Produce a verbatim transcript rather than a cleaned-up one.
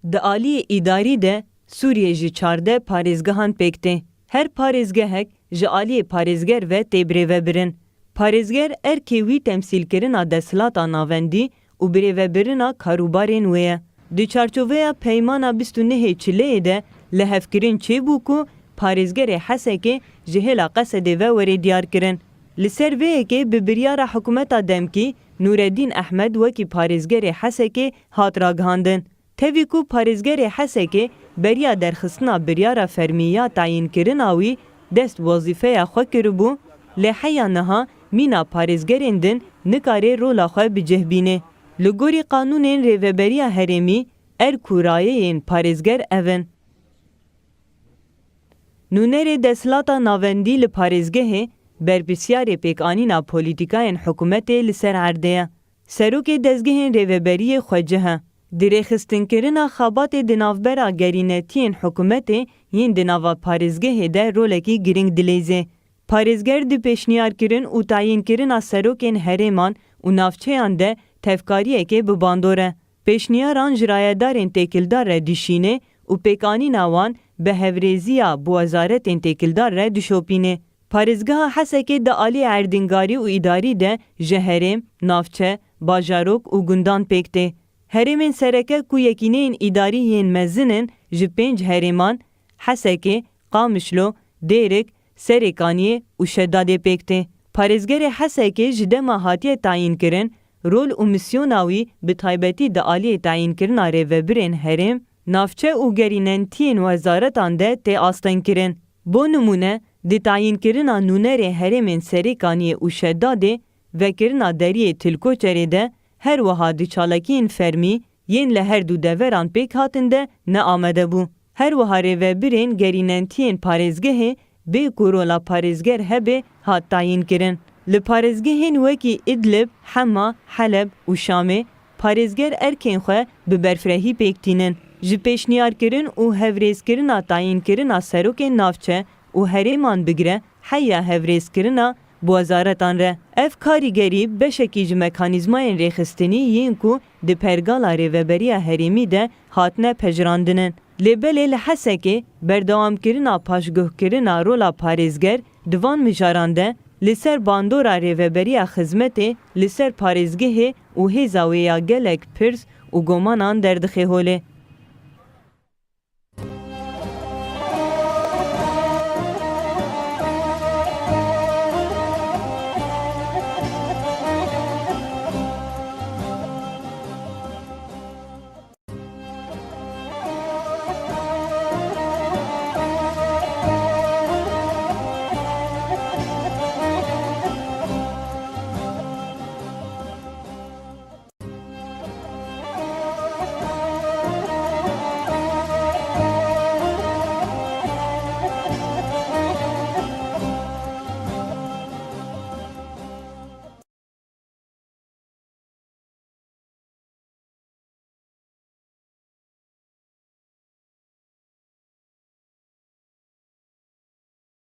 Di aliyê îdarî de Sûriyê ji çardeh parêzgehan pêk tê. Her parêzgehek ji aliyê parêzger ve tê birêvebirin. Parêzger erkê wî temsîlkirina desthilata navendî û birêvebirina karûbarên wê ye. Di çarçoveya Peymana bîst û nehê Çileyê de lihevkirin çêbû ku parêzgerê Hesekê ji hêla Qesedê ve were diyarkirin. Li ser vê yekê bi biryara hikûmeta demkî Nûreddîn Ehmed wekî parêzgerê Hesekê hat ragihandin. Tevî ku parêzgerê Hesekê beriya derxistina biryara fermî ya tayînkirina wî dest wezîfeya xwe kiribû, lê heya niha mîna parêzgerên din nikare rola xwe bi cih bîne. Li gorî qanûnên rêveberiya herêmî, erk û rayeyên parêzger ev in. Nûnerê desthilata navendî li parêzgehê berpirsyarê pêkanîna polîtîkayên hikûmetê li ser erdê ye. Serokê dezgehên rêveberiyê xwecih e. Di rêxistinkirina xebatê di navbera gerînetiyên hikûmetê yên di nava parêzgehê de rolekî girîng dileyzê. Parêzger di pêşniyarkirin û tayînkirina serokên herêman û navçeyan de tevkariyekê bi bandor e. Pêşniyaran ji rayedarên têkildar re dişîne û pêkanîna wan bi hevrêziya bi wezaretên têkildar re dişopîne. Parêzgeha Hesekê di aliyê erdîngarî û îdarî de ji herêm, navçe, bajarok û gundan pêk tê. Herêmên sereke ku yekîneyên îdarî yên mezin in ji pênc herêman, Hesekê, Qamişlo, Dêrik, Serêkaniyê û Şedadê pêk tê. Parêzgerê Hesekê ji dema hatiye tayînkirin, rol û misyona wî bi taybetî di aliyê tayînkirina rêvebirên herêm, navçe û gerînentiyên wezaretan de tê astengkirin. Bo nimûne, di tayînkirina nûnerê herêmên Serêkaniyê û Şedadê, vekirina deriyê Tilkoçerê de, her wiha di çalakiyên fermî yên li her du deveran pêk hatin de neamade bû. Her wiha rêvebirên gerînentiyên parêzgehê bê ku rola parêzger hebe hat tayînkirin. Li parêzgehên wekî Idlib, Hema, Heleb û Şamê parêzger erkên xwe bi berfirehî pêk tînin. Ji pêşniyarkirin û hevrêzkirina tayînkirina serokên navçe û herêman bigire heya hevrêzkirina bi wezaretan re. Ev karîgerî beşekî ji mekanîzmayên rêxistinî yên ku di pergala rêveberiya herêmî de hatine pejirandin in. Lê belê li Hesekê berdewamkirina paşguhkirina rola parêzger di van mijaran de li ser bandora rêveberiya xizmetê li ser parêzgehê û hêza wê ya gelek pirs û gomanan derdixe holê.